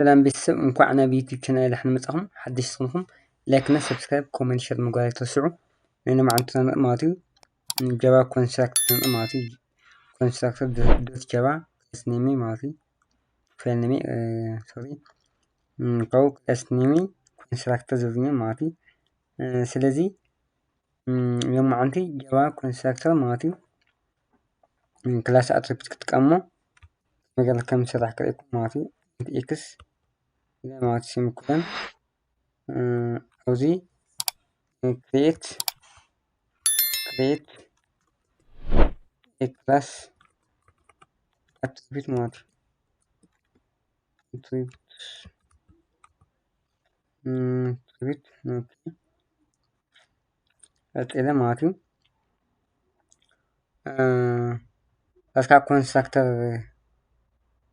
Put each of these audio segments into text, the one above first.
ሰላም ቤተሰብ፣ እንኳዕ ናብ ዩቲዩብ ቻናል ደሓን መጻኹም። ሓደሽቲ ዝኾንኩም ላይክ እና ሰብስክራይብ፣ ኮመንት፣ ሸር ምግባር ኣይትረስዑ። ናይ ሎማዓንቲ ንርኢ ማለት እዩ ጃቫ ኮንስትራክተር ንርኢ ማለት እዩ። ኮንስትራክተር ዶት ጃቫ ክላስ ኔም ማለት እዩ። ፋይል ኔም ሶሪ ካብኡ ክላስ ኔም ኮንስትራክተር ዝብል ማለት እዩ። ስለዚ ሎማዓንቲ ጃቫ ኮንስትራክተር ማለት እዩ ክላስ ኣትሪቢዩት ክትጥቀሞ ነገር ከም ዝስራሕ ክርእየኩም ማለት እዩ። ኤክስ ማለት ሲሚኮለን ኣብዚ ክሬት ክሬት ክላስ ኣትሪቢዩት ማለት እዩ። ኣትሪቢዩት ኣትሪቢዩት ቀፂለ ማለት እዩ። እስካ ኮንስትራክተር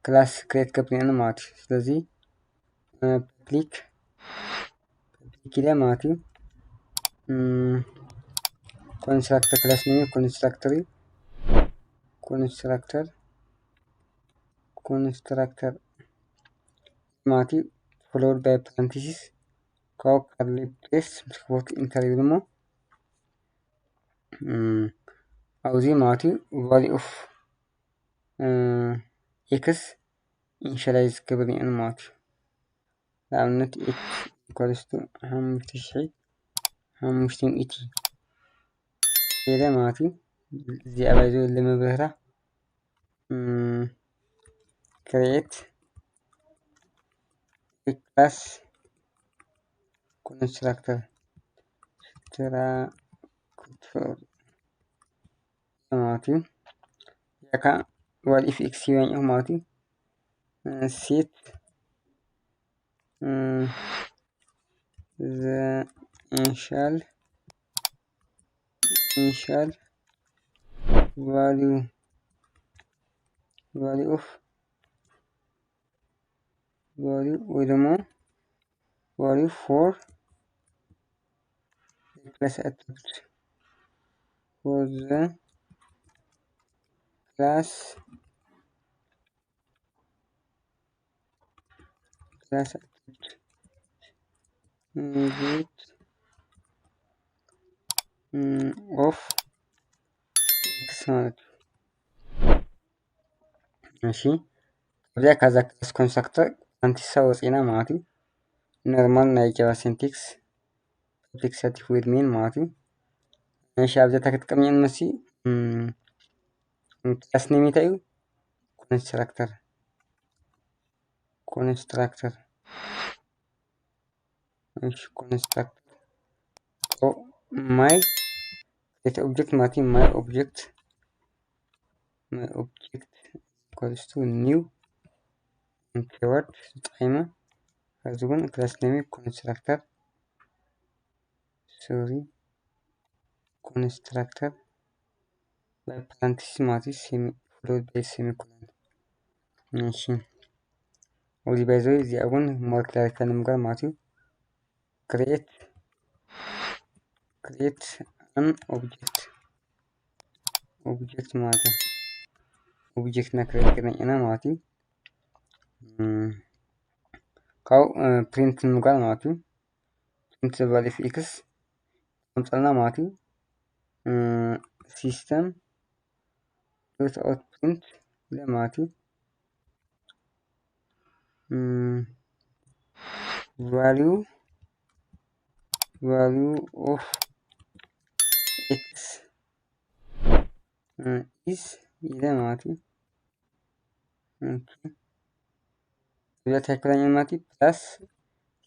ክላስ ክሬት ገብርና ማለት እዩ። ስለዚ ፐብሊክ ፐብሊክ ኢለ ማለት እዩ። ኮንስትራክተር ክላስ ኔም ኮንስትራክተር እዩ። ኮንስትራክተር ኮንስትራክተር ማለት እዩ። ፎሎውድ ባይ ፓረንቲሲስ ካብ ካርሊ ብሬስ ምስ ክቦርድ ኢንተር ይብል እሞ ኣብዚ ማለት እዩ ቫሊ ኦፍ ኤክስ ኢኒሻላይዝ ክብል እየን ማለት እዩ። ንኣብነት ኤክስ ኢኳልስ ቱ ሓሙሽተ ሺሕ ሓሙሽተ ሚእቲ ኢለ ማለት እዩ። እዚኣ ባይዞ ለመብርህራ ክሬት ክላስ ኮንስትራክተር ስትራክቸር ማለት እዩ። ያካ ቫሊ ኦፍ ኤክስ ይበን ማለት እዩ። ሴት ዘ ኢኒሻል ኢኒሻል ቫሊዩ ቫሊዩ ኦፍ ቫሊዩ ወይ ደግሞ ቫሊዩ ፎር ክላስ ኣትሪቢዩት ፎር ዘ ክላስ ክላስ ኣትሪቢዩት ኦፍ ኤክስ ማለት እዩ። እሺ ካብዚኣ ካብዛ ክላስ ኮንስትራክተር ፓረንቲሳ ወፂና ማለት እዩ። ኖርማል ናይ ጃቫ ሲንቴክስ ፐብሊክ ስታቲክ ቮይድ ሜን ማለት እዩ። እሺ ኣብዚኣ እንታይ ክትጥቀም እየን መሲ ክላስ ኔም እንታይ እዩ? ኮንስትራክተር ኮንስትራክተር እሺ ኮንስትራክተር ማይ ክሬት ኦብጀክት ማለት እዩ። ማይ ኦብጀክት ማይ ኦብጀክት ኢኳልስ ቱ ኒው ኪወርድ ተጠቂመ። እዚ እውን ክላስ ኔም ኮንስትራክተር ሶሪ ኮንስትራክተር ባይ ፓረንቲሲስ ማለት እዩ። ሴሚ ፎሎውድ ባይ ሴሚኮለን። እሺ ኣብዚ ባይዘወይ እዚኣ እውን ሞር ክላሪፋይ ንምግባር ማለት እዩ። ክሬት ክሬት ኣን ኦብጀክት ኦብጀክት ማለት እዩ። ኦብጀክት ና ክሬት ገርና ኢና ማለት እዩ። ካብኡ ፕሪንት ንምግባር ማለት እዩ። ፕሪንት ዘ ቫሊ ኦፍ ኤክስ ከምፀልና ማለት እዩ። ሲስተም ዶት ኣውት ፕሪንት ኢለ ማለት እዩ። ቫሊዩ ቫሊዩ ኦፍ ኤክስ ኢዝ ኢለ ማለት እዩ። እዚኣ ትክክለኛ ማለት እዩ። ፕላስ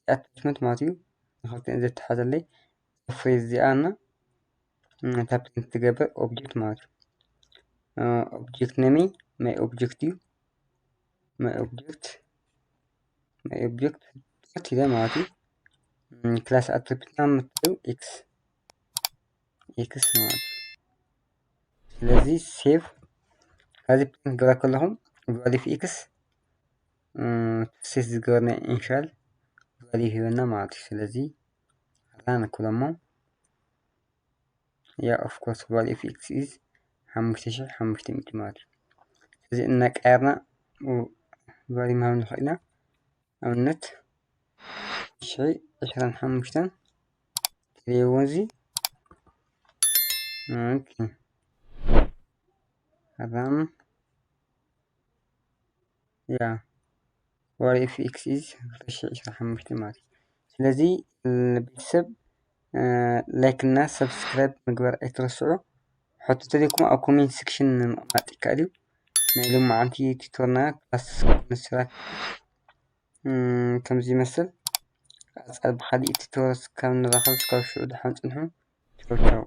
ኣታችመንት ማለት እዩ። ንክልቲአን ዘተሓዘለይ ፍሬዝ እዚኣ እና እታ ፕሪንት ትገብር ኦብጀክት ማለት እዩ። ኦብጀክት ነሚ ማይ ኦብጀክት እዩ። ማይ ኦብጀክት ማይ ኦብጀክት ዶት ኢለ ማለት እዩ። ክላስ ኣትሪቢዩትና ምትው ኤክስ ኤክስ ማለት እዩ። ስለዚ ሴቭ ካብዚ ፕሪንት ክገብራ ከለኹም ቫሊ ኦፍ ኤክስ ሴት ዝገበርና ኢኒሻል ቫሊ ሂበና ማለት እዩ። ስለዚ ራን ክብለሞ ያ ኦፍ ኮርስ ቫሊ ኦፍ ኤክስ ኢዝ ሓሙሽተ ሺሕ ሓሙሽተ ሚእቲ ማለት እዩ። ስለዚ እናቀየርና ቫሊ ምሃብ ንኽእል ኢና። ኣብነት ሽዒ ዕስራን ሓሙሽተን ትርእይዎ እዚ። ኦኬ። ራም ያ ዋር ኤፍ ኤክስ ኢዝ ክልተ ሽሕ ዕስራን ሓሙሽተን ማለት እዩ። ስለዚ ቤተሰብ ላይክ እና ሰብስክራይብ ምግባር ኣይትረስዑ። ሕቶ ተልዩኩም ኣብ ኮሜንት ሴክሽን ምቕማጥ ይከኣል እዩ። ናይ ሎማዓንቲ ቲቶርና ክላስ ኮንስትራክት ከምዚ ይመስል። ቀጻሊ ብኻሊእ ቲቶር እስካብ ንራኸብ እስካብ ሽዑ ደሓን ጽንሑ። ቻው ቻው።